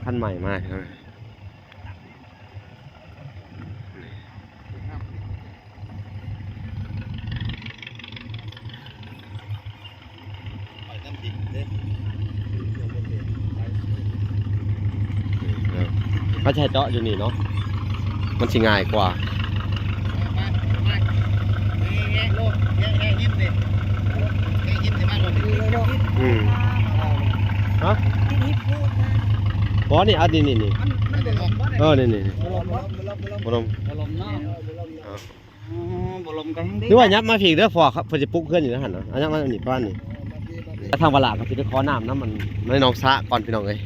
ຄັນໃໝ່ມາ ໄປນຳດິນເດ້ ເອີ ເຮົາຈະໃຫ້ເຈາະຢູ່ນີ້ເນາະ ມັນຊິງ່າຍກວ່າ. ອືມ ຮະ ບໍ່ ນີ້ ອັນນີ້ ນີ້ ນີ້ ມັນ ມັນບໍ່ລົມບໍ່ ເອີ ນີ້ ນີ້ ບໍ່ລົມ ບໍ່ລົມ ບໍ່ລົມເນາະ ບໍ່ລົມ ອໍ ບໍ່ລົມກໍແຮງດີ ຫຼືວ່າຫຍັບມາພີ້ເດີ ເພາະວ່າເພິ່ນຊິປຸກເຮືອນຢູ່ໃນຫັ້ນນະ ອັນຫຍັບມານີ້ ປານນີ້ ແລ້ວທາງວາລາກໍຊິໄປຂໍນ້ຳນຳອັນ ໃນໜອງສະກ່ອນ ພີ່ນ້ອງເອີຍ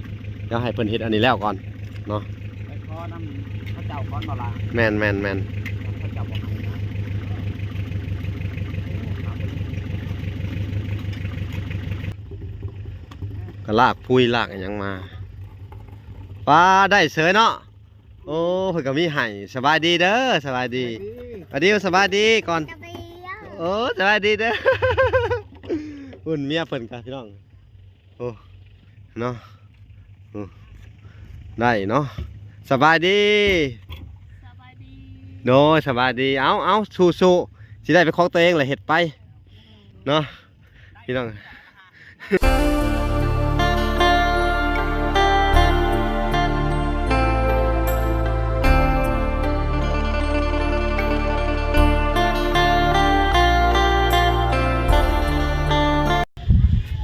ດຽວໃຫ້ເພິ່ນເຮັດອັນນີ້ແລ້ວກ່ອນເນາະ ໄປຂໍນຳເຂົາເຈົ້າກ່ອນບໍ່ລະ ແມ່ນໆໆ ເຂົາເຈົ້າບໍ່ໃຫ້ນະ ກໍລາກປຸຍລາກອີ່ຫຍັງມາ ປາ ໄດ້ເສີຍເນາະ. ໂອ້ ເພິ່ນກໍມີໃຫ້ ສະບາຍດີເດີ ສະບາຍດີ ສະບາຍດີ ອາດິວ ສະບາຍດີກ່ອນ ສະບາຍດີ ໂອ້ ສະບາຍດີເດີ ອຸ່ນເມຍເພິ່ນກະພີ່ນ້ອງ ໂອ້ ເນາະ ໂອ້ ໄດ້ເນາະ ສະບາຍດີ ສະບາຍດີ ໂດຍ ສະບາຍດີ ເອົາ ເອົາ ສູ້ໆ ຊິໄດ້ເປັນຂອງຕົວເອງແຫຼະ ເຮັດໄປເນາະ ພີ່ນ້ອງ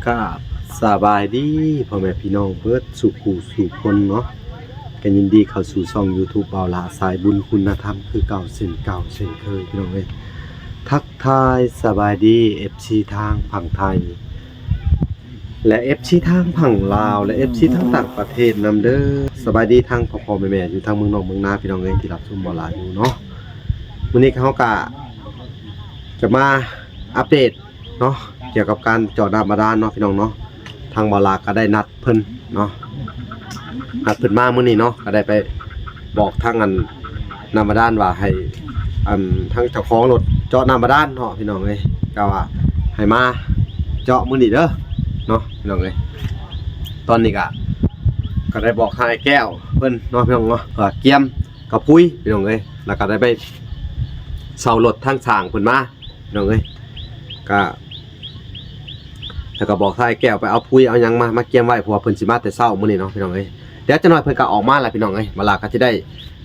ກາບສະບາຍດີພໍ່ແມ່ພີ່ນ້ອງເບິດສູ່ຜູ້ສູ່ຄົນເນາະ ກໍຍິນດີເຂົ້າສູ່ຊ່ອງຢູທູບບ່າວຫຼ້າສາຍບຸນຄຸນນະທຳຄືເກົ່າເຊັ່ນເກົ່າເຊັ່ນເຄີຍ ພີ່ນ້ອງເອີຍ ທັກ ທາຍສະບາຍດີ ເອັຟຊີ ທາງຝັ່ງໄທ ແລະ ເອັຟຊີ ທາງຝັ່ງລາວ ແລະ ເອັຟຊີ ທາງຕ່າງປະເທດນຳເດີ ສະບາຍດີທັງພໍ່ໆແມ່ໆ ຢູ່ທາງເມືອງນອກເມືອງນາ ພີ່ນ້ອງເອີຍ ທີ່ຮັບຊົມບ່າວຫຼ້າຢູ່ເນາະ ມື້ນີ້ເຮົາກະຈະມາອັບເດດເນາະ ກ່ຽວກັບການເຈາະນ້ຳບາດານເນາະ ພີ່ນ້ອງເນາະ ທາງບ່າວຫຼ້າກະໄດ້ນັດ ເພິ່ນເນາະ ອັນເພິ່ນມາມື້ນີ້ເນາະ ກໍໄດ້ໄປບອກທາງອັນນ້ຳບາດານວ່າໃຫ້ ອັນທາງເຈົ້າຂອງລົດເຈາະນ້ຳບາດານເນາະ ພີ່ນ້ອງເອີຍ ກໍວ່າໃຫ້ມາເຈາະມື້ນີ້ເດີເນາະ ພີ່ນ້ອງເອີຍ ຕອນນີ້ກໍ ກໍໄດ້ບອກທາງອ້າຍແກ້ວເພິ່ນເນາະ ພີ່ນ້ອງເນາະ ວ່າກຽມກະປຸຍ ພີ່ນ້ອງເອີຍ ແລ້ວກໍໄດ້ໄປເຊົ່າລົດທາງຊ່າງເພິ່ນມາ ພີ່ນ້ອງເອີຍ ກະ ແລ້ວກໍບອກທາງອ້າຍແກ້ວໄປເອົາປຸຍເອົາຫຍັງມາ ມາກຽມໄວ້ ເພາະວ່າເພິ່ນຊິມາແຕ່ເຊົ້າມື້ນີ້ເນາະ ພີ່ນ້ອງເອີຍ ດຽວຈັກໜ້ອຍເພິ່ນກໍອອກມາແລ້ວ ພີ່ນ້ອງເອີຍ ເວລາກໍຊິໄດ້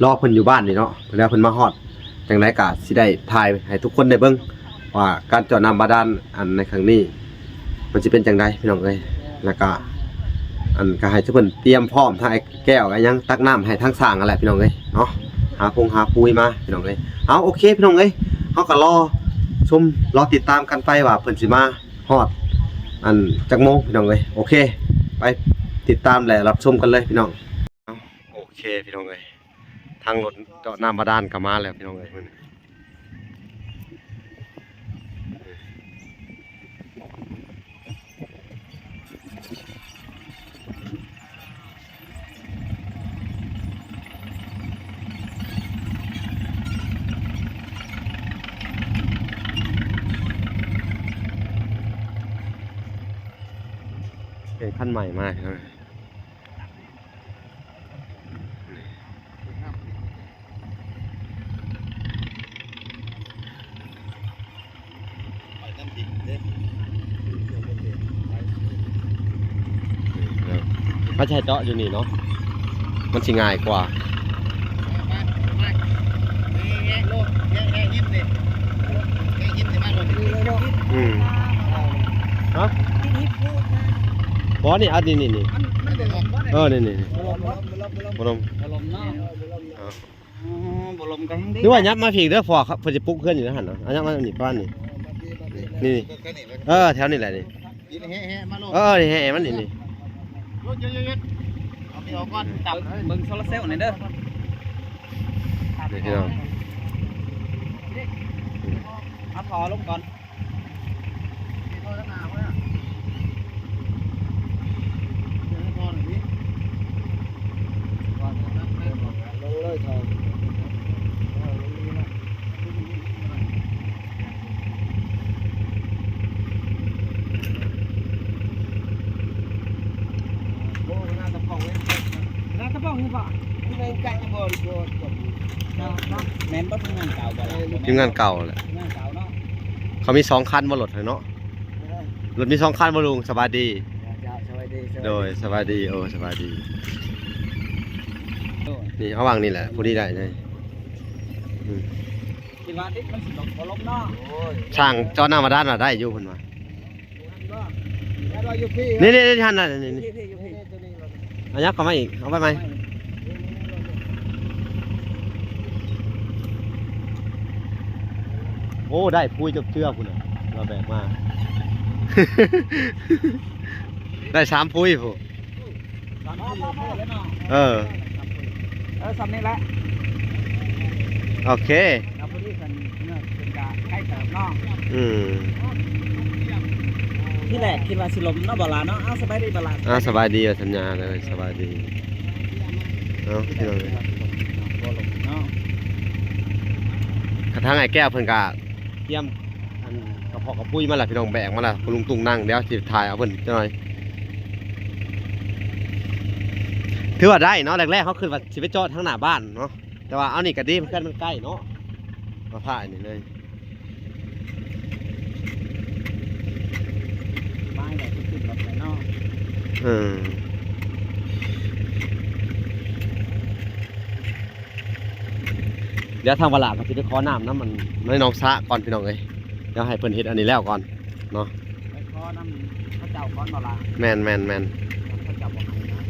ລໍເພິ່ນຢູ່ບ້ານນີ້ເນາະ ເພິ່ນ ເພິ່ນມາຮອດ ຈັ່ງໃດກໍຊິໄດ້ຖ່າຍໃຫ້ທຸກຄົນໄດ້ເບິ່ງວ່າການເຈາະນ້ຳບາດານ ອັນໃນຄັ້ງນີ້ ມັນຊິເປັນຈັ່ງໃດ ພີ່ນ້ອງເອີຍ ແລ້ວກໍ ອັນ ກໍໃຫ້ເພິ່ນຕຽມພ້ອມ ທາງອ້າຍແກ້ວ ອີ່ຫຍັງ ຕັກນ້ຳໃຫ້ທາງຊ່າງຫັ້ນແຫຼະ ພີ່ນ້ອງເອີຍເນາະ ຫາພົງຫາປຸຍມາ ພີ່ນ້ອງເອີຍ ເອົາ ໂອເຄ ພີ່ນ້ອງເອີຍ ເຮົາກໍລໍຊົມ ລໍຕິດຕາມກັນໄປວ່າເພິ່ນຊິມາຮອດ ອັນ ຈັກໂມງ ພີ່ນ້ອງເອີຍ ໂອເຄ ໄປຕິດຕາມ ແລະ ຮັບຊົມກັນເລີຍ ພີ່ນ້ອງ ເອົາ ໂອເຄ ພີ່ນ້ອງເອີຍ ທາງລົດເຈາະນ້ຳບາດານກໍມາແລ້ວ ພີ່ນ້ອງເອີຍ ເປັນຄັນໃໝ່ມາ ໄປນຳດິນເດ້ ມັນຈະໃຫ້ເຈາະຢູ່ນີ້ເນາະ ມັນຊິງ່າຍກວ່າ ອືມ ຮະ ບໍ່ ນີ້ ອັນນີ້ ນີ້ ນີ້ ເອີ ນີ້ ນີ້ ບໍ່ລົມ ບໍ່ລົມ ບໍ່ລົມເນາະ ບໍ່ລົມ ເອີ ບໍ່ລົມກໍແຮງດີ ຫຼືວ່າຫຍັບມາພີ້ເດີ ເພາະວ່າເພິ່ນຊິປຸກເຮືອນຢູ່ໃນຫັ້ນນະ ອັນຫຍັບມານີ້ ປານນີ້ ນີ້ ເອີ ແຖວນີ້ແຫຼະນີ້ ເອີ ນີ້ແຫ່ມັນນີ້ ນີ້ ເອົາໄປອອກກ່ອນ ເບິ່ງໂຊລາເຊວນີ້ເດີ ນີ້ພີ່ນ້ອງ ເອົາທໍ່ລົງກ່ອນ. ໂອ້ ໜ້າຕະເພາະເວີຍ ໜ້າ ແມ່ນບໍ່ ທີມງານເກົ່າບໍ່ລະ? ທີມງານເກົ່າແຫຼະ ທີມງານເກົ່າເນາະ. ເຂົາມີສອງຄັນບໍ່ ລົດຫັ້ນເນາະ? ເອີ ລົດມີສອງຄັນບໍ່ລຸງ? ສະບາຍດີ. ເຈົ້າ ສະບາຍດີ. ໂດຍ ສະບາຍດີ. ໂອ້ ສະບາຍດີ. ໂດຍ ນີ້ເອົາວາງນີ້ແຫຼະ ພໍດີໄດ້ເລີຍ. ອືມ ຄິດວ່າຕິດມັນຊິລົງ ບໍ່ລົງເນາະ. ໂອ້ຍ ຊ່າງເຈາະນ້ຳບາດານວ່າໄດ້ຢູ່ເພິ່ນວ່າ. ນີ້ໆໆ ຫັ້ນນະ ນີ້ໆ ນີ້ ນີ້ ນີ້ ນີ້ ນີ້ ນີ້ ເອົາຍັບເຂົ້າມາອີກ ເອົາໄປໃໝ່. ໂອ້ ໄດ້ປຸ໋ຍຈັກເທື່ອພຸ້ນນະ ລາວແບກມາ ໄດ້ສາມປຸ໋ຍພຸ້ນ. ເອີ ເອີ ສ່ຳນີ້ແຫຼະ ໂອເຄ. ອືມ ທີແລກຄິດວ່າຊິລົມເນາະ ບໍ່ລະເນາະ. ເອົາ ສະບາຍດີ ບໍ່ລະ. ອ່າ ສະບາຍດີ ສັນຍາເລີຍ ສະບາຍດີເນາະ ພີ່ນ້ອງເອີຍ. ກະທາງອ້າຍແກ້ວເພິ່ນກະຕຽມ ອັນ ກະເພາະກະປຸ໋ຍມາລະ ພີ່ນ້ອງ ແບກມາລະ ຄຸນລຸງຕຸງນັ່ງ. ດຽວຊິຖ່າຍເອົາເພິ່ນຈັກໜ່ອຍ. ຖືວ່າໄດ້ເນາະ ແລກໆເຮົາຄິດວ່າຊິໄປເຈາະທາງໜ້າບ້ານເນາະ ແຕ່ວ່າເອົານີ້ກະດີ ເຮືອນມັນໃກ້ເນາະ ມາຖ່າຍນີ້ເລີຍ. ໄມ້ແຫຼະ ຂຶ້ນລົດແລ້ວເນາະ. ເອີ ດຽວທາງວາລາກໍຊິໄປຂໍນ້ຳນຳ ອັນ ໃນໜອງສະກ່ອນ ພີ່ນ້ອງເອີຍ. ດຽວໃຫ້ເພິ່ນເຮັດອັນນີ້ແລ້ວກ່ອນເນາະ. ໄປຂໍນຳເຂົາເຈົ້າກ່ອນບໍ່ລະ? ແມ່ນໆໆ. ເຂົາເຈົ້າບໍ່ໃຫ້ນະ.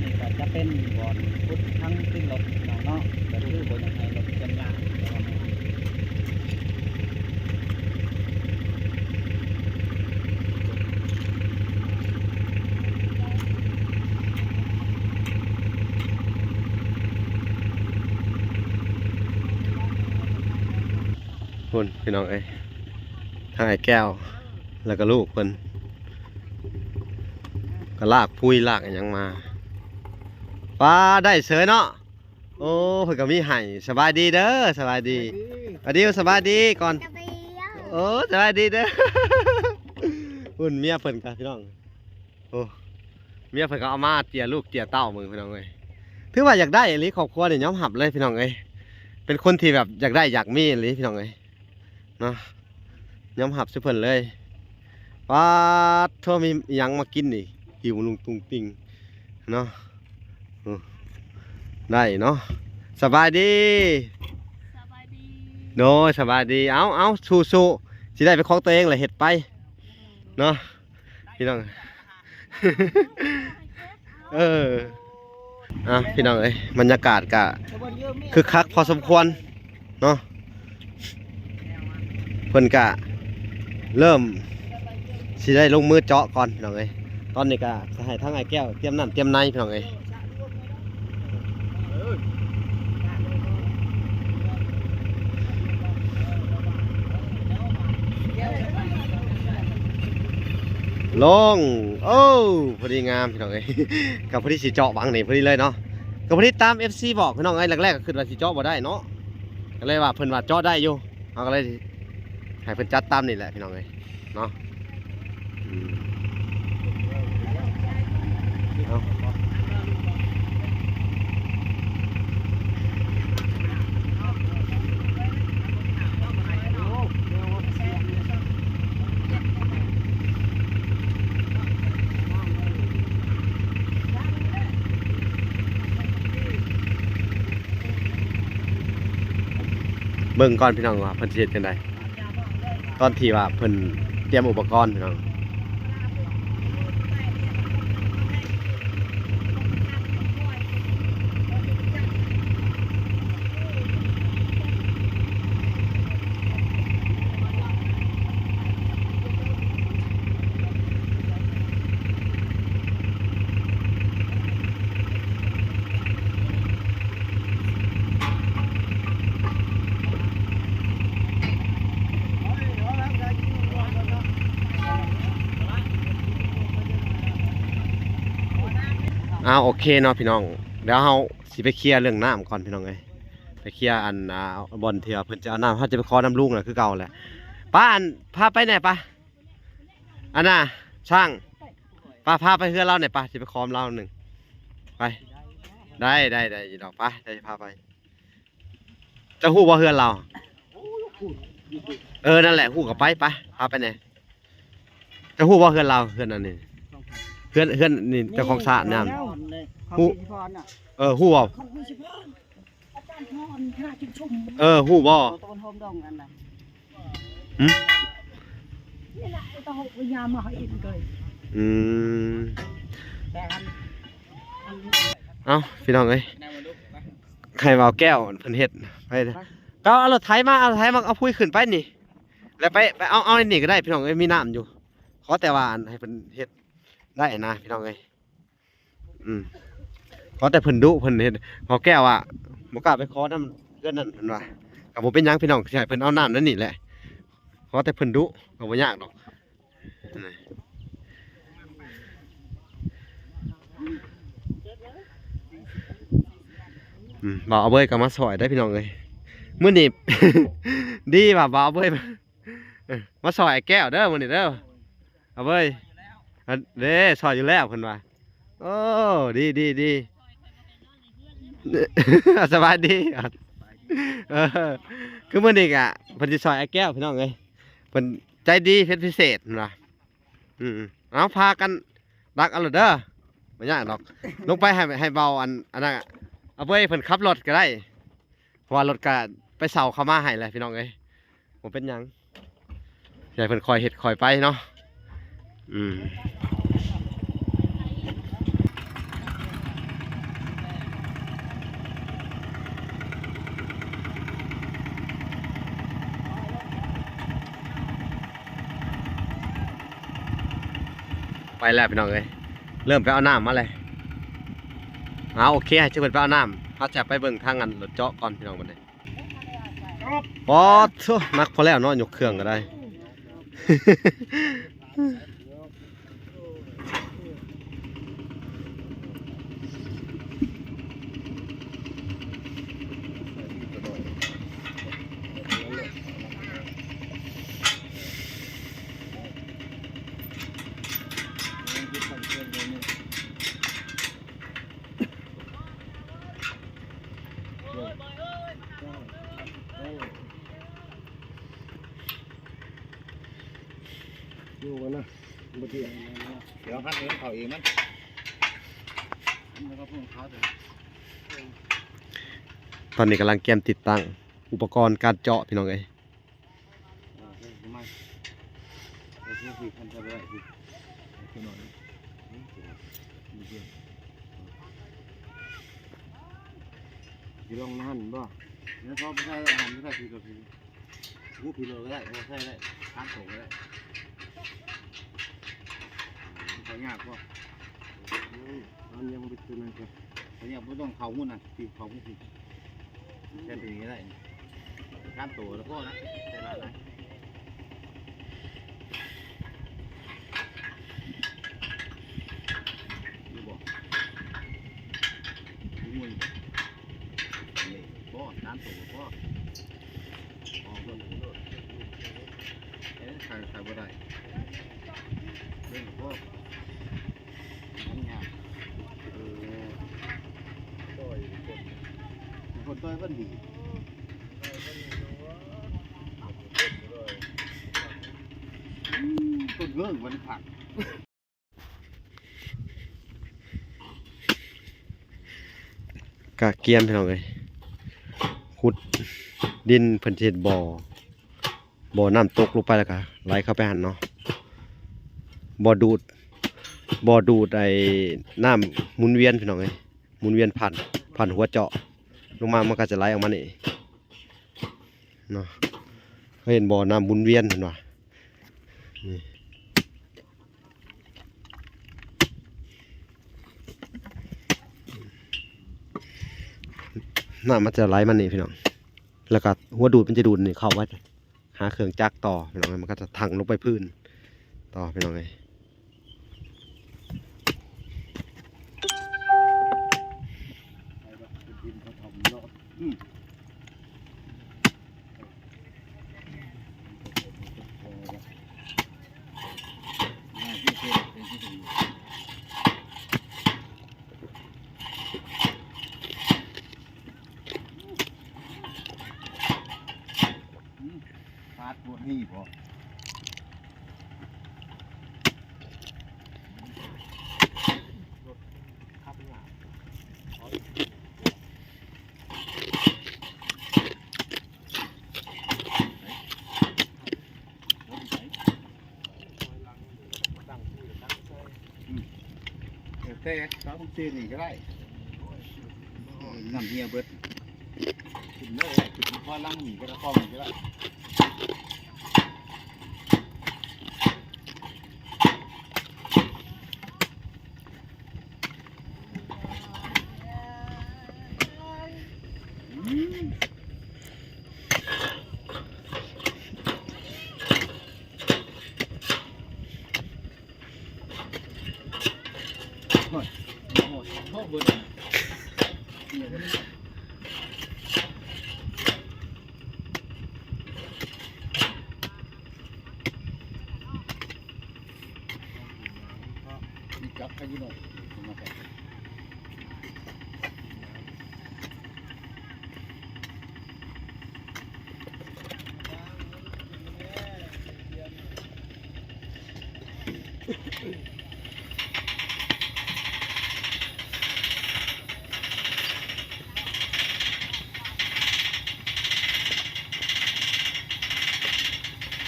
ນີ້ກໍຈະເປັນບ່ອນຂຸດທາງຕີນລົດເນາະ ກໍຄືບໍ່ຢາກໃຫ້ລົດເຄື່ອນຍ້າຍ. ພຸ້ນ ພີ່ນ້ອງເອີຍ ທາງອ້າຍແກ້ວ ແລ້ວກໍລູກເພິ່ນ ກໍລາກປຸ໋ຍລາກອີ່ຫຍັງມາ. ປາ ໄດ້ເສີຍເນາະ. ໂອ້ ເພິ່ນກໍມີໃຫ້. ສະບາຍດີເດີ ສະບາຍດີ. ອາດິວ ສະບາຍດີກ່ອນ. ໂອ້ ສະບາຍດີເດີ. ພຸ້ນເມຍເພິ່ນກໍ ພີ່ນ້ອງ ໂອ້ ເມຍເພິ່ນກໍເອົາມາເຈຍລູກເຈຍເຕົ້າເບິ່ງ ພີ່ນ້ອງເອີຍ. ຖືວ່າຢາກໄດ້ອີ່ຫຼີ ຄອບຄົວນີ້ຍອມຮັບເລີຍ ພີ່ນ້ອງເອີຍ. ເປັນຄົນທີ່ແບບຢາກໄດ້ຢາກມີອີ່ຫຼີ ພີ່ນ້ອງເອີຍ ເນາະ. ຍອມຮັບໃສ່ເພິ່ນເລີຍ. ປາດໂທ້ ມີຫຍັງມາກິນນີ້ ຫິວລຸງຕຸງຕິງເນາະ. ອື ໄດ້ເນາະ. ສະບາຍດີ. ສະບາຍດີ. ໂດຍ ສະບາຍດີ. ເອົາ ເອົາ ສູ້ໆ ຊິໄດ້ເປັນຂອງຕົວເອງແຫຼະ ເຮັດໄປເນາະ ພີ່ນ້ອງ. ເອີ ອ່ະ ພີ່ນ້ອງເອີຍ ບັນຍາກາດກະຄຶກຄັກພໍສົມຄວນເນາະ. ເພິ່ນກະເລີ່ມຊິໄດ້ລົງມືເຈາະກ່ອນ ພີ່ນ້ອງເອີຍ. ຕອນນີ້ກະຈະໃຫ້ທາງອ້າຍແກ້ວຕຽມນ້ຳຕຽມໃນ ພີ່ນ້ອງເອີຍ. ລົງ ໂອ້ ພໍດີງາມ ພີ່ນ້ອງເອີຍ. ກໍພໍດີຊິເຈາະບັງນີ້ພໍດີເລີຍເນາະ. ກໍພໍດີຕາມເອັຟຊີບອກ ພີ່ນ້ອງເອີຍ. ແລກໆກໍຄິດວ່າຊິເຈາະບໍ່ໄດ້ເນາະ ກໍເລີຍວ່າເພິ່ນວ່າເຈາະໄດ້ຢູ່ ເຮົາກໍເລີຍໃຫ້ເພິ່ນຈັດຕາມນີ້ແຫຼະ ພີ່ນ້ອງເອີຍ. ເນາະ ອືມ ເອົາ ເບິ່ງກ່ອນ ພີ່ນ້ອງ ວ່າເພິ່ນຊິເຮັດຈັ່ງໃດ ຕອນທີ່ວ່າເພິ່ນຕຽມອຸປະກອນ ພີ່ນ້ອງ. ເອົາລະ ໄດ້ກິນກ່ອນເນາະ. ອ້າວ ໂອເຄເນາະພີ່ນ້ອງ ດຽວເຮົາຊິໄປເຄຍເລື່ອງນ້ຳກ່ອນພີ່ນ້ອງເອີຍ ໄປເຄຍອັນ ອ່າ ບ່ອນທີ່ວ່າເພິ່ນຈະເອົານ້ຳ ເຮົາຈະໄປຂໍນຳລຸງນະ ຄືເກົ່າແຫຼະ. ປ້າ ອັນ ພາໄປແດ່ປະ ອັນນ່າ ຊ່າງ ປ້າ ພາໄປເຮືອນລາວແດ່ປະ ຊິໄປຂໍນຳລາວໜຶ່ງ ໄປ. ໄດ້ ໄດ້ ໄດ້ຢູ່ດອກ ໄປ ໄດ້ ພາໄປ. ເຈົ້າຮູ້ບໍ່ເຮືອນລາວ? ເອີ ນັ້ນແຫຼະ ຮູ້ກໍໄປ ໄປ ພາໄປແດ່. ເຈົ້າຮູ້ບໍ່ເຮືອນລາວ? ເຮືອນອັນນີ້ ເຮືອນ ເຮືອນນີ້ເຈົ້າຂອງສະນ້ຳ ຮູ້ ເອີ ຮູ້ບໍ່? ເອີ ຮູ້ບໍ່? ອືມ ເອົ້າ ພີ່ນ້ອງເອີຍ ໃຫ້ບ່າວແກ້ວເພິ່ນເຮັດໄປ ກໍເອົາລົດໄຖມາ ເອົາລົດໄຖມາ ເອົາພຸ້ຍຂຶ້ນໄປນີ້ ແລ້ວໄປ ໄປເອົາ ເອົາອັນນີ້ກໍໄດ້ພີ່ນ້ອງເອີຍ ມີນ້ຳຢູ່ ຂໍແຕ່ວ່າອັນໃຫ້ເພິ່ນເຮັດໄດ້ນະພີ່ນ້ອງເອີຍ. ອືມ ຂໍແຕ່ເພິ່ນດຸ ເພິ່ນເຮັດ ບ່າວແກ້ວວ່າບໍ່ກ້າໄປຂໍນຳເຮືອນນັ້ນ ເພິ່ນວ່າ ກໍບໍ່ເປັນຫຍັງພີ່ນ້ອງ ຊິໃຫ້ເພິ່ນເອົານ້ຳນັ້ນນີ້ແຫຼະ ຂໍແຕ່ເພິ່ນດຸ ກໍບໍ່ຍາກດອກ. ອືມ ບ່າວອາເບີຍກໍມາຊ່ອຍໄດ້ພີ່ນ້ອງເອີຍ ມື້ນີ້ ດີວ່າບ່າວອາເບີຍ ເອີ ມາຊ່ອຍອ້າຍແກ້ວເດີມື້ນີ້ເດີ ອາເບີຍ ອັນເດ້ ຊ່ອຍຢູ່ແລ້ວເພິ່ນວ່າ. ໂອ້ ດີ ດີ ດີ ສະບາຍດີ ເອີ ຄືມື້ນີ້ກະເພິ່ນຊິຊ່ອຍອ້າຍແກ້ວພີ່ນ້ອງເອີຍ ເພິ່ນໃຈດີເປັນພິເສດເພິ່ນວ່າ. ອືມ ເອົາ ພາກັນດັກເອົາໂລດເດີ ບໍ່ຍາກດອກ ລົງໄປໃຫ້ ໃຫ້ເບົາອັນ ອັນນັ້ນ ອາເບີຍເພິ່ນຂັບລົດກໍໄດ້ ເພາະວ່າລົດກະໄປເຊົ່າເຂົ້າມາໃຫ້ແຫຼະພີ່ນ້ອງເອີຍ ບໍ່ເປັນຫຍັງ ໃຫ້ເພິ່ນຄ່ອຍເຮັດຄ່ອຍໄປເນາະ. ອືມ ໄປແລ້ວພີ່ນ້ອງເອີຍ ເລີ່ມໄປເອົານ້ຳມາແລ້ວ. ເອົາ ໂອເຄ ໃຫ້ເພິ່ນໄປເອົານ້ຳ ເຮົາຈະໄປເບິ່ງທາງອັນລົດເຈາະກ່ອນພີ່ນ້ອງບັດນີ້. ປາດໂທ້ ໜັກພໍແລ້ວເນາະ ຍົກເຄື່ອງກໍໄດ້. ຢູ່ກັນນະ ບໍ່ເທື່ອ ດຽວຫັດເງິນເຂົ້າເອງມັນ ແລ້ວກໍເພິ່ງເຂົ້າເດີ. ຕອນນີ້ກຳລັງກຽມຕິດຕັ້ງອຸປະກອນການເຈາະ ພີ່ນ້ອງເອີຍ. ອ່າ ເດີ ມາ ເດີ ເດີ ຄັນຈະໄດ້ ຄືໜ້ອຍ ນີ້ ນີ້ ນີ້ ຊິລອງນັ້ນບໍ່? ແລ້ວພໍໄປໃສ່ອາຫານ ໄປໃສ່ທີ່ລົດ ໂອ້ ທີ່ລົດກໍໄດ້ ເອີ ໃສ່ໄດ້ ທາງໂຕກໍໄດ້ ມັນເຂົ້າຍາກບໍ່? ອືມ ມັນຍັງບໍ່ໄດ້ຕົວນັ້ນ ກໍ ເຂົາຍັງບໍ່ຕ້ອງເຂົ້າຫຸ້ນນະ ທີ່ເຂົ້າຫຸ້ນ ແຕ່ຕົວນີ້ໄດ້ ສາມໂຕແລ້ວພໍນະ ໃສ່ຫຼາຍໆ ຢູ່ບໍ່? ຢູ່ໝູ່ນີ້ບໍ່? ນີ້ບໍ່ ສາມໂຕພໍ ອອກລົດ ເອີ ຂາຍ ຂາຍບໍ່ໄດ້ ເບິ່ງບໍ່? ມັນຍາກ ເອີ ຄົນຕ່ອຍມັນດີ ອືມ ຕົ້ນເງິ້ງມັນຜັກ. ກະກຽມ ພີ່ນ້ອງເອີຍ ຂຸດດິນ ເພິ່ນຊິເຮັດບໍ່ ບໍ່ນ້ຳຕົກລົງໄປ ແລ້ວກະໄຫຼເຂົ້າໄປຫັ້ນເນາະ ບໍ່ດູດ ບໍ່ດູດໄອ້ນ້ຳໝູນວຽນ ພີ່ນ້ອງເອີຍ ໝູນວຽນຜ່ານ ຜ່ານຫົວເຈາະລົງມາ ມັນກໍຈະໄຫຼອອກມານີ້ເນາະ. ເຂົາເຫັນບໍ່ ນ້ຳໝູນວຽນ ເຫັນບໍ່ ນີ້ ນ້ຳມັນຈະໄຫຼມານີ້ ພີ່ນ້ອງ ແລ້ວກໍຫົວດູດມັນຈະດູດນີ້ເຂົ້າໄວ້ ຫາເຄື່ອງຈັກຕໍ່ ພີ່ນ້ອງເອີຍ ມັນກໍຈະຖັງລົງໄປພື້ນຕໍ່ ພີ່ນ້ອງເອີຍ. ນີ້ບໍ່? ອືມ ແຕ່ຊາວບັນຊີນີ້ກໍໄດ້ ນ້ຳເຫື່ອເບິດ ຂຶ້ນເລີຍ ຂຶ້ນຄອຍຫຼັງນີ້ກໍໄດ້ ຄອງນີ້ກໍໄດ້.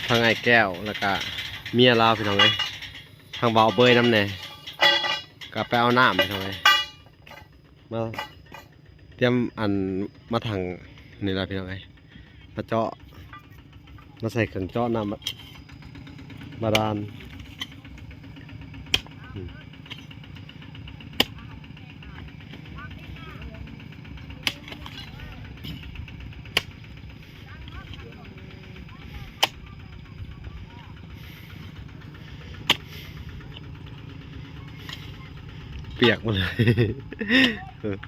ທັງອ້າຍແກ້ວ ແລ້ວກະເມຍລາວ ພີ່ນ້ອງເອີຍ ທາງບ່າວເບີຍນຳແດ່ ກໍໄປເອົານ້ຳ ພີ່ນ້ອງເອີຍ ມາຕຽມ ອັນ ມາຖັງນີ້ລະ ພີ່ນ້ອງເອີຍ ມາເຈາະ ມາໃສ່ເຄື່ອງເຈາະນ້ຳບາດານ. ປຽກໝົດເລີຍ.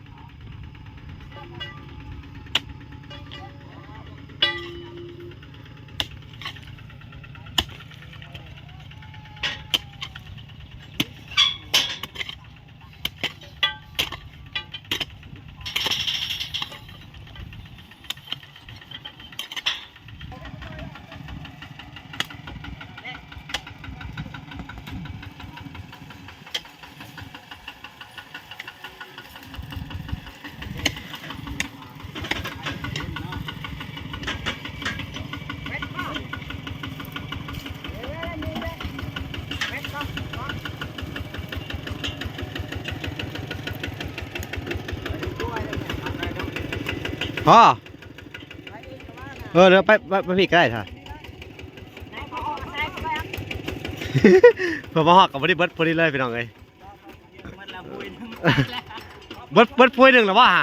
ພໍ ເອີ ເດີ ໄປ ໄປ ໄປພີ້ກໍໄດ້ທ່າ ເພື່ອມາຮອດກໍບໍ່ໄດ້ເບິດພໍດີເລີຍ ພີ່ນ້ອງເອີຍ. ເບິດ ເບິດພວຍໜຶ່ງແລ້ວບໍ່ຫະ?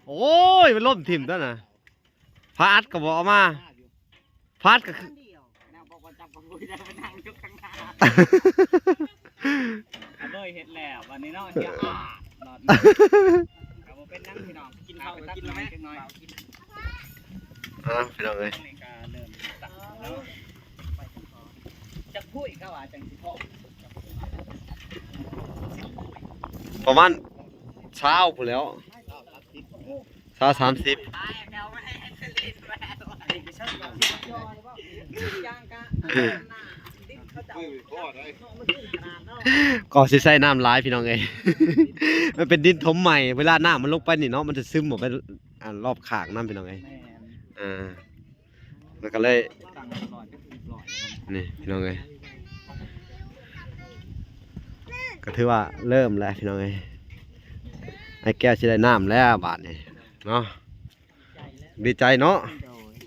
ໂອ້ຍ ມັນລົ້ມຖິ້ມຕົວນະ ພາອັດກໍບໍ່ເອົາມາ ພາອັດກໍຄື ນາງບອກວ່າຈັບກັບພວຍໄດ້ ໄປນັ່ງຢູ່ຂ້າງໜ້າ ອາເບີຍເຮັດແລ້ວ ບັດນີ້ເນາະ ເສຍອາດ ກໍບໍ່ເປັນຫຍັງພີ່ນ້ອງ ກິນເຂົ້າກໍກິນແລ້ວແມ່ ຈັກໜ້ອຍ ອ່າ ພີ່ນ້ອງເອີຍ ນີ້ກໍເລີ່ມຕັກແລ້ວ ຈັກພວຍເຂົາວ່າຈັ່ງຊິພໍ ປະມານຊາວພຸ້ນແຫຼ້ວ ຊາວ ສາມສິບ ກໍຊິໃສ່ນ້ຳຫຼາຍ ພີ່ນ້ອງເອີຍ ມັນເປັນດິນຖົມໃໝ່ ເວລານ້ຳມັນລົງໄປນີ້ເນາະ ມັນຈະຊຶມອອກໄປ ອັນ ລອບຂ້າງນຳ ພີ່ນ້ອງເອີຍ ແມ່ນ ອ່າ ມັນກໍເລີຍ ນີ້ພີ່ນ້ອງເອີຍ ກໍຖືວ່າເລີ່ມແລ້ວພີ່ນ້ອງເອີຍ ອ້າຍແກ້ວຊິໄດ້ນ້ຳແລ້ວບາດນີ້ເນາະ ດີໃຈເນາະ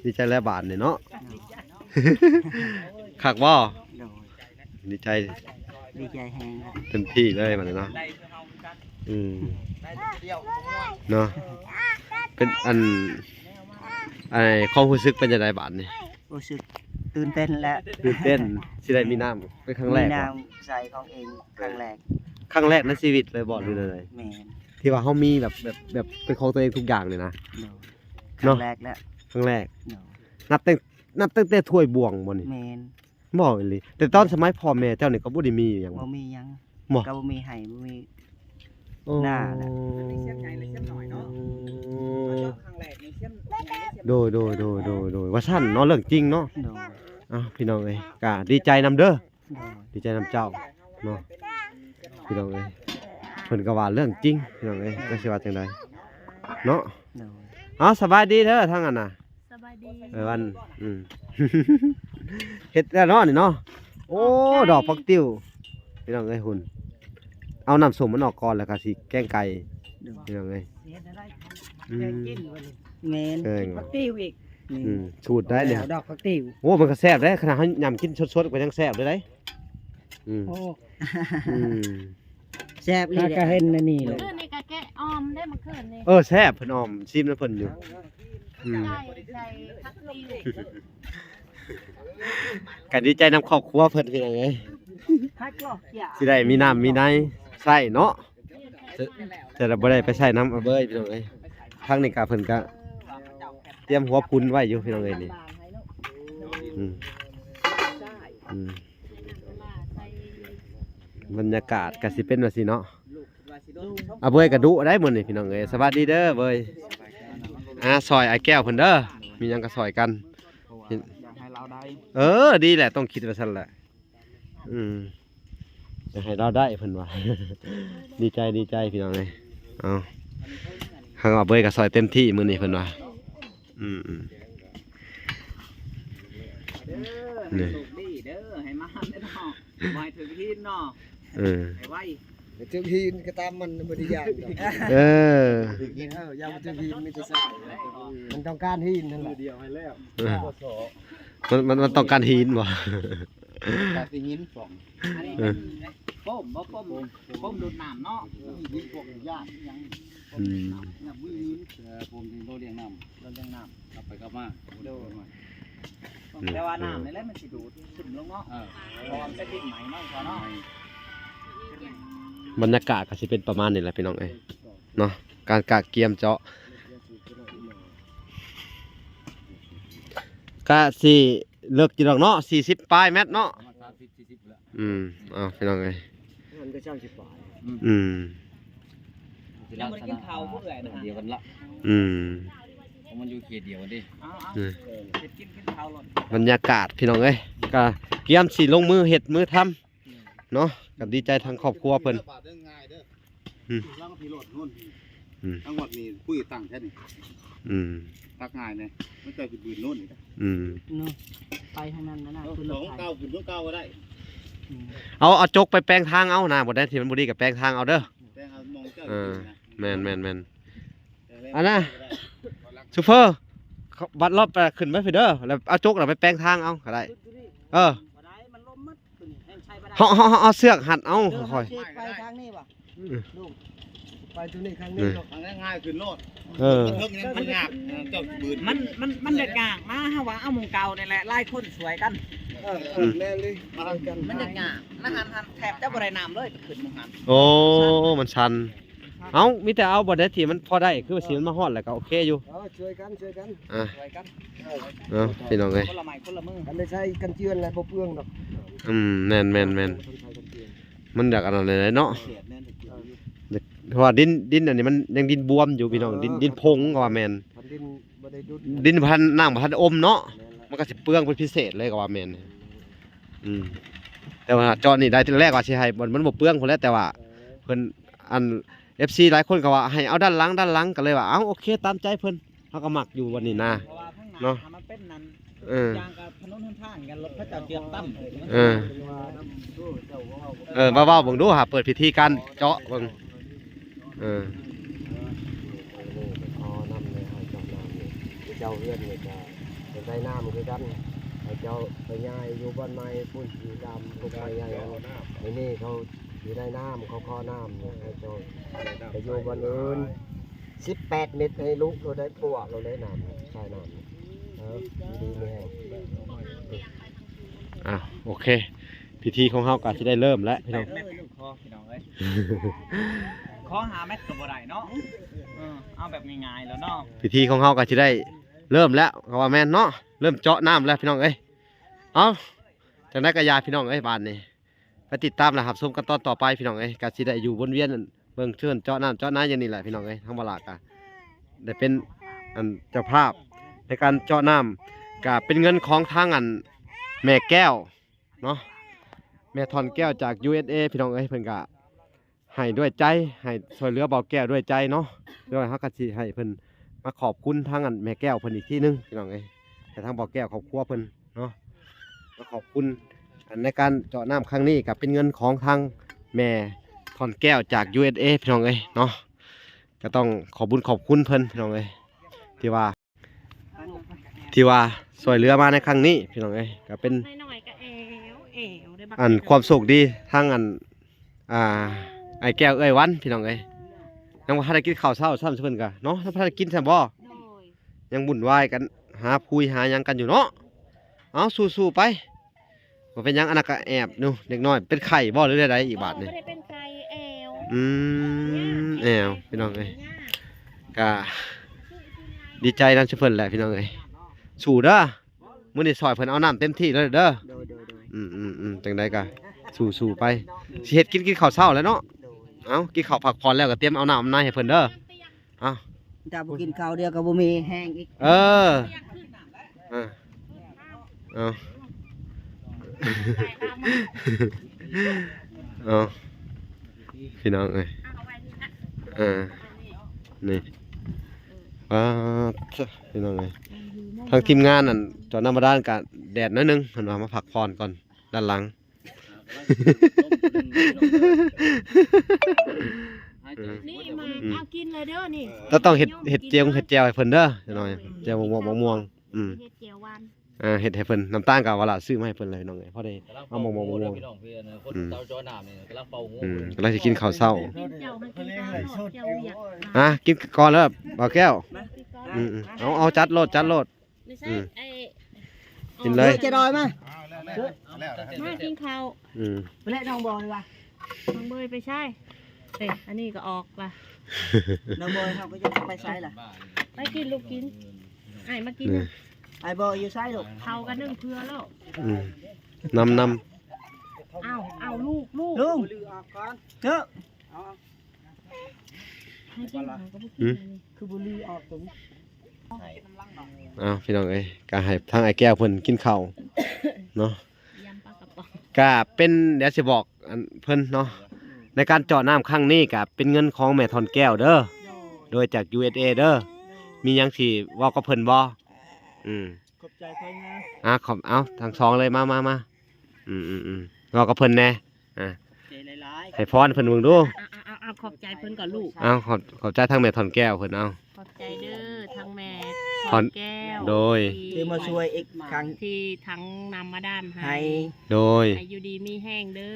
ໂດຍ ດີໃຈແລ້ວບາດນີ້ເນາະ ໂດຍ ຄັກບໍ່? ໂດຍ ດີໃຈ ດີໃຈແຮງແລ້ວ ເຕັມທີ່ເລີຍບາດນີ້ເນາະ ອືມ ເນາະ ເປັນອັນ ອັນ ຄວາມຮູ້ສຶກເປັນຈັ່ງໃດບາດນີ້? ຮູ້ສຶກຕື່ນເຕັ້ນແຫຼະ ຕື່ນເຕັ້ນ ຊິໄດ້ມີນ້ຳເປັນຄັ້ງແລກ ມີນ້ຳໃຊ້ຂອງເອງຄັ້ງແລກ ຄັ້ງແລກໃນຊີວິດເລີຍບໍ່ ຫຼືແນວໃດ? ແມ່ນ ທີ່ວ່າເຮົາມີແບບ ແບບ ແບບເປັນຂອງຕົວເອງທຸກຢ່າງນີ້ນະ ໂດຍ ເນາະ ຄັ້ງແລກແຫຼະ ຄັ້ງແລກ ໂດຍ ນັບຕັ້ງ ນັບຕັ້ງແຕ່ຖ້ວຍບ່ວງບໍ່ນີ້? ແມ່ນ ບໍ່ອີ່ຫຼີ ແຕ່ຕອນສະໄໝພໍ່ແມ່ເຈົ້ານີ້ກໍບໍ່ໄດ້ມີຫຍັງ ບໍ່ມີຫຍັງ ບໍ່ ກໍບໍ່ມີໄຮ່ ບໍ່ມີ ໂອ້ ນາແຫຼະ ໂດຍ ໂດຍ ໂດຍ ໂດຍ ໂດຍ ວ່າຊັ້ນເນາະ ເລື່ອງຈິງເນາະ ໂດຍ ເອົ້າ ພີ່ນ້ອງເອີຍ ກະດີໃຈນຳເດີ ໂດຍ ດີໃຈນຳເຈົ້າເນາະ ພີ່ນ້ອງເອີຍ. ເພິ່ນກໍວ່າເລື່ອງຈິງ ພີ່ນ້ອງເອີຍ ຈັກຊິວ່າຈັ່ງໃດເນາະ. ໂດຍ ເອົ້າ ສະບາຍດີເດີທາງນັ້ນນະ. ສະບາຍດີ ເອີ ວັນ ອືມ ເຮັດແລ້ວເນາະນີ້ເນາະ. ໂອ້ ດອກຜັກຕິ້ວ ພີ່ນ້ອງເອີຍ ຫຸ່ນ ເອົານ້ຳສົ້ມມັນອອກກ່ອນ ແລ້ວກໍຊິແກງໄກ່ ໂດຍ ພີ່ນ້ອງເອີຍ. ອືມ ແມ່ນ ແກງ ຜັກຕິ້ວອີກ. ອືມ ສູດໄດ້ນີ້ ເອົາດອກຜັກຕິ້ວ. ໂອ້ ມັນກໍແຊບເດ້ ຂະໜາດເຮົາຫຍ້ຳກິນສົດໆກໍຍັງແຊບເລີຍເດ້. ອືມ ໂອ້ ອືມ ແຊບອີ່ຫຼີ ຫາກະເຫັນອັນນີ້ແຫຼະ. ມື້ຄືນນີ້ກະແກະອ່ອມເດ້ ມື້ຄືນນີ້. ເອີ ແຊບ ເພິ່ນອ່ອມ ຊີມນຳເພິ່ນຢູ່. ອືມ ໃສ່ ໃສ່ຜັກຊີ ກະດີໃຈນຳຄອບຄົວເພິ່ນ ພີ່ນ້ອງເອີຍ ຊິໄດ້ມີນ້ຳມີໃນໃຊ້ເນາະ. ແຕ່ ແຕ່ລະບໍ່ໄດ້ໄປໃຊ້ນຳອາເບີຍ ພີ່ນ້ອງເອີຍ. ທາງນີ້ກະເພິ່ນກະຕຽມຫົວພຸ້ນໄວ້ຢູ່ ພີ່ນ້ອງເອີຍນີ້. ອືມ ອືມ ບັນຍາກາດກະຊິເປັນວ່າຊີ້ເນາະ. ອາເບີຍກະດຸໄດ໋ມື້ນີ້ ພີ່ນ້ອງເອີຍ. ສະບາຍດີເດີເບີຍ. ອາ ຊ່ອຍອ້າຍແກ້ວເພິ່ນເດີ ມີຫຍັງກະຊ່ອຍກັນ. ເອີ ດີແຫຼະ ຕ້ອງຄິດວ່າຊັ້ນແຫຼະ. ອືມ ຢາກໃຫ້ລາວໄດ້ເພິ່ນວ່າ. ດີໃຈ ດີໃຈ ພີ່ນ້ອງເອີຍ. ເອົາ ທາງອາເບີຍກໍຊ່ອຍເຕັມທີ່ມື້ນີ້ເພິ່ນວ່າ. ອືມ ອືມ ເດີ ໃຫ້ໂຊກດີເດີ ໃຫ້ມານເດີເນາະ ບໍ່ໃຫ້ຖືກຫີນເນາະ. ເອີ ໃຫ້ໄວ ຖືກຫີນກໍຕາມມັນ ບໍ່ໄດ້ຢ້ານດອກ. ເອີ ຖືກຫີນ ເອີ ຢ່າບໍ່ຖືກຫີນ ມີແຕ່ຊາຍ ມັນຕ້ອງການຫີນນັ້ນແຫຼະ. ເອີ ມັນ ມັນ ມັນຕ້ອງການຫີນບໍ່? ການຫີນສອງ ອັນນີ້ ເອີ ເປັນໂປ້ມບໍ່? ໂປ້ມ ໂປ້ມດູດນ້ຳເນາະ. ເອີ ຫີນພວກຍາກຫຍັງ ອືມ ຍາກມີຫີນ. ເອີ ໂປ້ມທີ່ບໍ່ລ້ຽງນ້ຳ ບໍ່ລ້ຽງນ້ຳ ກັບໄປກັບມາ. ໂດຍ ອືມ ແຕ່ວ່ານ້ຳນີ້ແຫຼະມັນຊິດູດຂຶ້ນລົງເນາະ. ເອີ ເພາະວ່າມັນເປັນດິນໃໝ່ເນາະ ເນາະ. ບັນຍາກາດກໍຊິເປັນປະມານນີ້ແຫຼະ ພີ່ນ້ອງເອີຍເນາະ ການກະກຽມເຈາະ. ກະຊິເລິກຢູ່ດອກເນາະ ສີ່ສິບປາຍແມັດເນາະ. ປະມານສາມສິບ ສີ່ສິບພຸ້ນແຫຼະ. ອືມ ເອົາ ພີ່ນ້ອງເອີຍ ມັນກໍສາມສິບປາຍ. ອືມ ອືມ ຍັງບໍ່ໄດ້ກິນເຂົ້າເພື່ອນະ ດຽວກັນລະ. ອືມ ມັນຢູ່ເຂດດຽວກັນເດ້. ເອົາໆ ອືມ ເຮັດກິນ ກິນເຂົ້າໂລດ. ບັນຍາກາດ ພີ່ນ້ອງເອີຍ ກະກຽມຊິລົງມືເຮັດມືທຳ ເນາະ ກໍດີໃຈທາງຄອບຄົວເພິ່ນ. ອືມ ຫຼັງທີ່ລົດໂນ່ນ ອືມ ທາງວັດນີ້ປຸ້ຍຕັ້ງແທ້ນີ້. ອືມ ຕັກງ່າຍແດ່ ມັນເຈົ້າຊິບືນໂນ່ນນີ້. ອືມ ເນາະ ໄປທາງນັ້ນນະ ເອົາ ຂຶ້ນລົດໄຖ ເອົາ ເອົາຈົກໄປແປງທາງເອົານະ ບໍ່ໄດ້ທີ່ມັນບໍ່ດີກໍແປງທາງເອົາເດີ. ແປງເອົາໝ່ອງເຈົ້າ ເອີ ແມ່ນໆໆ. ອັນນະ ໂຊເຟີ ບັດລອບໄປ ຂຶ້ນໄປພີ້ເດີ ແລ້ວເອົາຈົກນະໄປແປງທາງເອົາກໍໄດ້. ເອີ ບໍ່ໄດ້ ມັນລົມໝົດ ຕົວນີ້ແຮ່ງໃຊ້ບໍ່ໄດ້. ເຮົາ ເຮົາ ເຮົາເອົາເຊືອກຮັດເອົາ ເອີ ຄ່ອຍ ເຮົາຊິໄປທາງນີ້ຫວາ ອືມ ໄປຕົວນີ້ຂ້າງນີ້ເນາະ ທາງງ່າຍຂຶ້ນໂລດ. ເອີ ມັນຍາກ ເຈົ້າບືນ ມັນ ມັນ ມັນຍາກນະ ເຮົາວ່າເອົາໝ່ອງເກົ່ານີ້ແຫຼະ ຫຼາຍຄົນຊ່ວຍກັນ. ເອີ ເອີ ອືມ ແມ່ນເລີຍ ມັນຍາກນະ ຫັ້ນ ຫັ້ນແທບຈະບໍ່ໄດ້ນ້ຳເລີຍ ໄປຂຶ້ນໝ່ອງຫັ້ນ. ໂອ້ ມັນຊັນ. ເອົ້າ ມີແຕ່ເອົາບ່ອນໃດທີ່ມັນພໍໄດ້ ຄືວ່າຊິມັນມາຮອດແລ້ວກໍໂອເຄຢູ່. ເອີ ຊ່ວຍກັນ ຊ່ວຍກັນ ອ່າ ຊ່ວຍກັນ ເນາະ ພີ່ນ້ອງເອີຍ ຄົນລະໄມ້ຄົນລະມື ຄັນໄດ້ໃຊ້ກັນເຈື່ອນແລ້ວບໍ່ເປືອງດອກ. ອືມ ແມ່ນໆໆ ມັນຢາກອັນນັ້ນແຫຼະເນາະ ເພາະວ່າດິນ ດິນອັນນີ້ມັນຍັງດິນບວມຢູ່ ພີ່ນ້ອງ ເອີ ດິນ ດິນຜົງກໍວ່າແມ່ນ ດິນບໍ່ໄດ້ດຸດ ດິນບໍ່ທັນ ນ້ຳບໍ່ທັນອົມເນາະ ແມ່ນແລ້ວ ມັນກໍຊິເປືອງເປັນພິເສດເລີຍກໍວ່າແມ່ນ. ອືມ ແຕ່ວ່າເຈາະນີ້ໄດ້ ທີແລກວ່າຊິໃຫ້ມັນ ມັນບໍ່ເປືອງພຸ້ນແຫຼະ ແຕ່ວ່າ ເອີ ເພິ່ນ ອັນ ເອັຟຊີ ຫຼາຍຄົນກໍວ່າໃຫ້ເອົາດ້ານຫຼັງ ດ້ານຫຼັງ ກໍເລີຍວ່າ ເອົ້າ ໂອເຄ ຕາມໃຈເພິ່ນ ເຮົາກໍມັກຢູ່ບ່ອນນີ້ນາ ເພາະວ່າທາງໜ້າ ເນາະ ມັນເປັນນັ້ນ ເອີ ຢ່າງກັບຖະໜົນຫົນທາງກັນ ລົດເຂົາເຈົ້າເກືອບຕຳ. ເອີ ເອີ ມາເວົ້າເບິ່ງດູຫາ ເປີດພິທີການເຈາະເບິ່ງ. ເອີ ເອີ ໄປຂໍນ້ຳໃນເຮົາເຈົ້ານ້ຳນີ້ ເຈົ້າເຮືອນນີ້ກໍໄດ້ນ້ຳຄືກັນ ໃຫ້ເຈົ້າໄປຍ້າຍຢູ່ບ່ອນໃໝ່ພຸ້ນ ຢູ່ຕາມກົກໄມ້ໃຫຍ່ຫັ້ນ ໃນນີ້ເຂົາຊິໄດ້ນ້ຳ ເຂົາຂໍນ້ຳ ໃຫ້ເຈົ້າໄປຢູ່ບ່ອນອື່ນ ສິບແປດເມັດ ໃຫ້ລຸໂລດໄດ້ ປົວໂລດໄດ້ນ້ຳ ສາຍນ້ຳ. ເອີ ຢູ່ດີມີແຮງ. ອ່າ ໂອເຄ ພິທີຂອງເຮົາກໍຊິໄດ້ເລີ່ມແລ້ວ ພີ່ນ້ອງ ແປດເມັດ ຂໍ ພີ່ນ້ອງເອີຍ ຂໍຫ້າເມັດກໍບໍ່ໄດ້ເນາະ. ເອີ ເອົາແບບງ່າຍໆແລ້ວເນາະ ພິທີຂອງເຮົາກໍຊິໄດ້ເລີ່ມແລ້ວ ກໍວ່າແມ່ນເນາະ ເລີ່ມເຈາະນ້ຳແລ້ວ ພີ່ນ້ອງເອີຍ. ເອົາ ຈັ່ງໃດກໍຢ່າ ພີ່ນ້ອງເອີຍ ບາດນີ້ ໄປຕິດຕາມ ແລະ ຮັບຊົມກັນຕອນຕໍ່ໄປ ພີ່ນ້ອງເອີຍ. ກໍຊິໄດ້ຢູ່ວົນວຽນເບິ່ງເທື່ອນເຈາະນ້ຳເຈາະນາຢ່າງນີ້ແຫຼະ ພີ່ນ້ອງເອີຍ. ທາງບ່າວຫຼ້າກໍໄດ້ເປັນ ອັນ ເຈົ້າພາບໃນການເຈາະນ້ຳ ກໍເປັນເງິນຂອງທາງ ອັນ ແມ່ແກ້ວເນາະ ແມ່ທ່ອນແກ້ວຈາກ ຢູເອສເອ ພີ່ນ້ອງເອີຍ ເພິ່ນກະໃຫ້ດ້ວຍໃຈ ໃຫ້ຊ່ວຍເຫຼືອບ່າວແກ້ວດ້ວຍໃຈເນາະ. ໂດຍເຮົາກະຊິໃຫ້ເພິ່ນມາຂອບຄຸນທາງອັນແມ່ແກ້ວເພິ່ນອີກທີໜຶ່ງ ພີ່ນ້ອງເອີຍ ໃຫ້ທາງບ່າວແກ້ວຄອບຄົວເພິ່ນເນາະ ມາຂອບຄຸນ ອັນໃນການເຈາະນ້ຳຄັ້ງນີ້ກະເປັນເງິນຂອງທາງແມ່ທ່ອນແກ້ວຈາກ ຢູເອສເອ ພີ່ນ້ອງເອີຍເນາະ. ກະຕ້ອງຂອບບຸນຂອບຄຸນເພິ່ນ ພີ່ນ້ອງເອີຍ ທີ່ວ່າ ທີ່ວ່າຊ່ວຍເຫຼືອມາໃນຄັ້ງນີ້ ພີ່ນ້ອງເອີຍ ກະເປັນ ນ້ອຍໆກະແອວແອວເດ້ບັກ ອັນຄວາມໂຊກດີທາງອັນ ອ່າ ອ້າຍແກ້ວເອື້ອຍວັນ ພີ່ນ້ອງເອີຍ ຍັງບໍ່ທັນໄດ້ກິນເຂົ້າເຊົ້າຊ້ຳ ເພິ່ນກະເນາະ ຍັງບໍ່ທັນໄດ້ກິນຊ້ຳບໍ່ ໂດຍ ຍັງວຸ້ນວາຍກັນ ຫາຄຸຍຫາຫຍັງກັນຢູ່ເນາະ. ເອົາ ສູ້ໆໄປ ບໍ່ເປັນຫຍັງ ອັນນັ້ນກະແອບຢູ່ ເດັກນ້ອຍເປັນໄຂ້ບໍ່ ຫຼືແນວໃດອີກບາດນີ້? ບໍ່ໄດ້ເປັນໄຂ້ ແອວ ອືມ ແອວ ພີ່ນ້ອງເອີຍ ກະດີໃຈນຳເພິ່ນແຫຼະ ພີ່ນ້ອງເອີຍ ສູ້ເດີ. ມື້ນີ້ຊ່ອຍເພິ່ນເອົານ້ຳເຕັມທີ່ເລີຍເດີ ໂດຍ ໂດຍ ໂດຍ ອືມໆໆ ຈັ່ງໃດກະສູ້ໆໄປ ຊິເຮັດກິນ ກິນເຂົ້າເຊົ້າແລ້ວເນາະ ໂດຍ ເອົາ ກິນເຂົ້າພັກຜ່ອນແລ້ວກະຕຽມເອົານ້ຳເອົາໃນໃຫ້ເພິ່ນເດີ. ເອົ້າ ຖ້າບໍ່ກິນເຂົ້າດຽວກໍບໍ່ມີແຮງອີກ ເອີ ເອົາ ເອົາ ພີ່ນ້ອງເອີຍ ເອີ ນີ້ ປາດ ພີ່ນ້ອງເອີຍ ທາງທີມງານນັ້ນ ເຈົ້ານ້ຳບາດານກະແດດໜ້ອຍໜຶ່ງ ເພິ່ນວ່າມາພັກຜ່ອນກ່ອນດ້ານຫຼັງ. ນີ້ມາ ອືມ ເອົາກິນເລີຍເດີນີ້ ແລ້ວຕ້ອງເຮັດ ເຮັດຈຽວ ເຮັດແຈ່ວໃຫ້ເພິ່ນເດີ ຈັກໜ້ອຍ ແຈ່ວໝາກມ່ວງ ໝາກມ່ວງ ອືມ ເຮັດແຈ່ວຫວານ ອ່າ ເຮັດໃຫ້ເພິ່ນ ນ້ຳຕານກໍວ່າລະຊື້ມາໃຫ້ເພິ່ນເລີຍ ພີ່ນ້ອງເອີຍ ພໍໄດ້ເອົາໝາກມ່ວງ ໝາກມ່ວງ ພີ່ນ້ອງ ເອີ ຄົນ ອືມ ເຈົ້າຈໍ້ນ້ຳນີ້ກຳລັງເປົ່າຫູ ອືມ ກຳລັງຊິກິນເຂົ້າເຊົ້າ ກິນເຈົ້າ ໃຫ້ກິນເຂົ້າເຈົ້າວຽກ ອ່າ ກິນກ່ອນເດີບ່າວແກ້ວ ອືມ ເອົາ ເອົາ ຈັດໂລດ ຈັດໂລດ ນີ້ໃສ່ ອືມ ໄອ້ ກິນເລີຍ ເຈດອຍມາ ມາກິນເຂົ້າ ອືມ ໄປແລະ ນ້ອງບອຍວ່າ ນ້ອງເບຍໄປໃສ ເອີ ອັນນີ້ກໍອອກລະ ນ້ອງບອຍເຮົາກໍຈະໄປໃສລະ ໄປກິນລູກກິນ ອ້າຍມາກິນ ອ້າຍບອຍຢູ່ໃສລູກ ເຂົ້າກັນໜຶ່ງເພື່ອແລ້ວ ອືມ ນຳ ນຳ ເອົາ ເອົາລູກ ລູກ ລຸງ ເອີ ໃຫ້ກິນ ເຮົາກໍບໍ່ກິນ ຫືມ ອັນນີ້ ຄືບໍ່ລືອອກຕົງ ເອົ້າ ພີ່ນ້ອງເອີຍ ກະໃຫ້ທາງອ້າຍແກ້ວເພິ່ນກິນເຂົ້າເນາະ ກະເປັນ ດຽວຊິບອກອັນເພິ່ນເນາະ ໃນການເຈາະນ້ຳຄັ້ງນີ້ກະເປັນເງິນຂອງແມ່ທ່ອນແກ້ວເດີ ໂດຍ ໂດຍຈາກ ຢູເອສເອ ເດີ ໂດຍ ມີຫຍັງຊິເວົ້າກັບເພິ່ນບໍ່? ອືມ ຂອບໃຈເພິ່ນນະ ອ່າ ຂອບ ເອົາ ທັງສອງເລີຍ ມາ ມາ ມາ ອືມໆໆ ເວົ້າກັບເພິ່ນແດ່ ອ່າ ໃຈຫຼາຍໆ ໃຫ້ພອນເພິ່ນເບິ່ງດູ ເອົາໆໆ ຂອບໃຈເພິ່ນກ່ອນລູກ ເອົາ ຂອບ ຂອບໃຈທາງແມ່ທ່ອນແກ້ວເພິ່ນ ເອົາ ຂອບໃຈເດີທາງແມ່ທ່ອນແກ້ວ ໂດຍ ທີ່ ທີ່ມາຊ່ວຍອີກຄັ້ງ ທີ່ທັງນ້ຳບາດານໃຫ້ ໃຫ້ ໂດຍ ໃຫ້ຢູ່ດີມີແຮງເດີ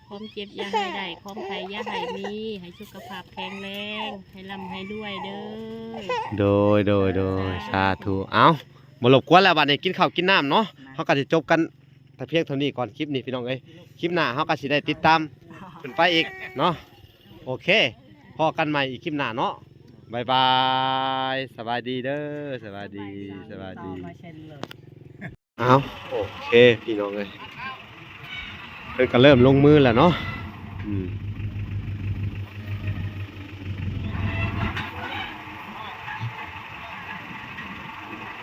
ຄວາມເຈັບຢ່າໃຫ້ໄດ້ ຄວາມໄຂ້ຢ່າໃຫ້ມີ ໃຫ້ສຸຂະພາບແຂງແຮງ ໃຫ້ລ່ຳໃຫ້ລວຍເດີ ໂດຍ ໂດຍ ໂດຍ ສາທຸ ສາທຸ ເອົ້າ ບໍ່ລົບກວນແລ້ວ ບາດນີ້ກິນເຂົ້າກິນນ້ຳເນາະ ເຮົາກໍຊິຈົບກັນ ແຕ່ພຽງເທົ່ານີ້ກ່ອນ ຄລິບນີ້ ພີ່ນ້ອງເອີຍ ຄລິບໜ້າເຮົາກໍຊິໄດ້ຕິດຕາມເພິ່ນໄປອີກເນາະ ໂອເຄ ພໍ້ກັນໃໝ່ອີກຄລິບໜ້າເນາະ ບາຍບາຍ ສະບາຍດີເດີ ສະບາຍດີ ສະບາຍດີ ເອົາ ໂອເຄ ພີ່ນ້ອງເອີຍ ເພິ່ນກໍເລີ່ມລົງມືແລ້ວເນາະ ອືມ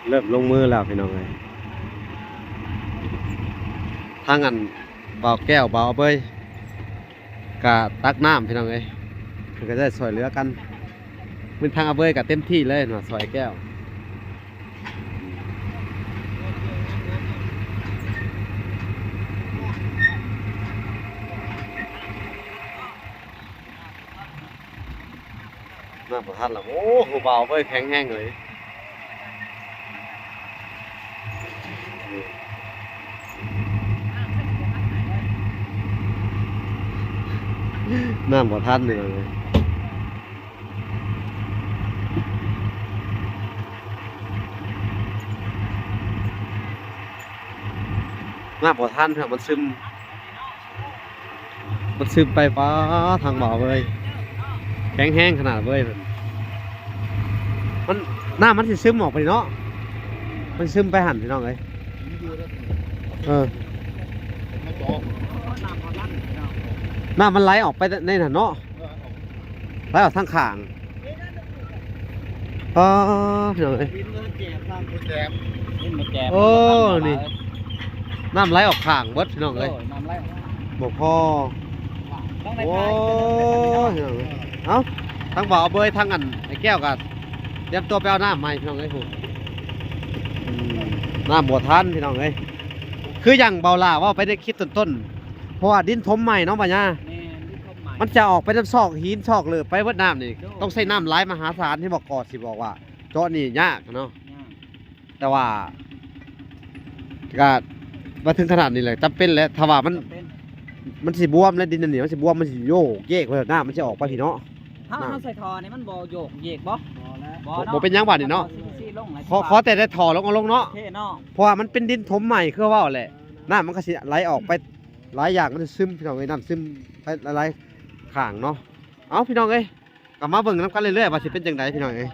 ເລີ່ມລົງມືແລ້ວພີ່ນ້ອງເອີຍ ທາງອັນບ່າວແກ້ວ ບ່າວອາເບີຍ ກະຕັກນ້ຳພີ່ນ້ອງເອີຍ ເພິ່ນກະໄດ້ຊ່ວຍເຫຼືອກັນ ເປັນທາງອາເບີຍກະເຕັມທີ່ເລີຍເນາະ ຊ່ອຍແກ້ວ ມາບໍ່ທັນລະ ໂອ້ ຜູ້ບ່າວເວີຍ ແຂງແຮງເລີຍ ນ້ຳບໍ່ທັນເລີຍ ນ້ຳບໍ່ທັນ ມັນຊຶມ. ມັນຊຶມໄປ ປາ ທາງບ່າວເວີຍ ແຂງແຮງຂະໜາດເວີຍ ມັນ ນ້ຳມັນຊິຊຶມອອກໄປເນາະ ມັນຊຶມໄປຫັ້ນພີ່ນ້ອງເອີຍ ເອີ ນ້ຳມັນໄຫຼອອກໄປໃນນັ້ນເນາະ ໄຫຼອອກທາງຂ້າງ ປາ ພີ່ນ້ອງເອີຍ ໂອ້ ນີ້ ນ້ຳໄຫຼອອກຂ້າງເບິດພີ່ນ້ອງເອີຍ ໂອ້ຍ ນ້ຳໄຫຼ ບໍ່ພໍ ຕ້ອງໄດ້ ໂອ້ຍ ຂາຍເປັນ ພີ່ນ້ອງເອີຍ ເອົ້າ ທາງບ່າວເບີຍ ທາງອັນໄອ້ແກ້ວກໍຕຽມຕົວໄປເອົານ້ຳໃໝ່ພີ່ນ້ອງເອີຍ ອືມ ນ້ຳບໍ່ທັນພີ່ນ້ອງເອີຍ ຄືຢ່າງບ່າວຫຼ້າເວົ້າໄປໃນຄລິບຕົ້ນໆ ເພາະວ່າດິນຖົມໃໝ່ເນາະ ບ່າວຫຍ້າ ແມ່ນ ດິນຖົມໃໝ່ ມັນຈະອອກໄປນຳຊອກຫີນຊອກເລີບໄປເບິດນ້ຳນີ້ ໂດຍ ຕ້ອງໃຊ້ນ້ຳຫຼາຍມະຫາສານ ທີ່ບໍ່ກໍຊິບອກວ່າເຈາະນີ້ຍາກເນາະ ຍາກ ແຕ່ວ່າ ກໍມາເຖິງຂະໜາດນີ້ແຫຼະ ຈຳເປັນແຫຼະ ຖ້າວ່າມັນ ຈຳເປັນ ມັນຊິບວມແລ້ວ ດິນອັນນີ້ມັນຊິບວມ ມັນຊິໂຍກເຢກໄປ ນ້ຳມັນຊິອອກໄປພີ້ເນາະ ເຮົາ ນ້ຳ ເຮົາໃສ່ທໍ່ນີ້ມັນບໍ່ໂຍກເຢກບໍ່? ບໍ່ແລ້ວ ບໍ່ເນາະ ບໍ່ ບໍ່ເປັນຫຍັງບາດນີ້ເນາະ ເອົາ CPC ລົງ ຂໍ ຂໍແຕ່ໄດ້ທໍ່ລົງ ເອົາລົງເນາະ ໂອເຄເນາະ ເພາະວ່າມັນເປັນດິນຖົມໃໝ່ ຄືເວົ້າແຫຼະ ນ້ຳມັນກໍຊິໄຫຼອອກໄປຫຼາຍຢ່າງ ມັນຊິຊຶມ ພີ່ນ້ອງເອີຍ ນ້ຳຊຶມໄປຫຼາຍໆຂ້າງເນາະ ເອົ້າ ພີ່ນ້ອງເອີຍ ກໍມາເບິ່ງນຳກັນເລື້ອຍໆ ວ່າຊິເປັນຈັ່ງໃດ ພີ່ນ້ອງເອີຍ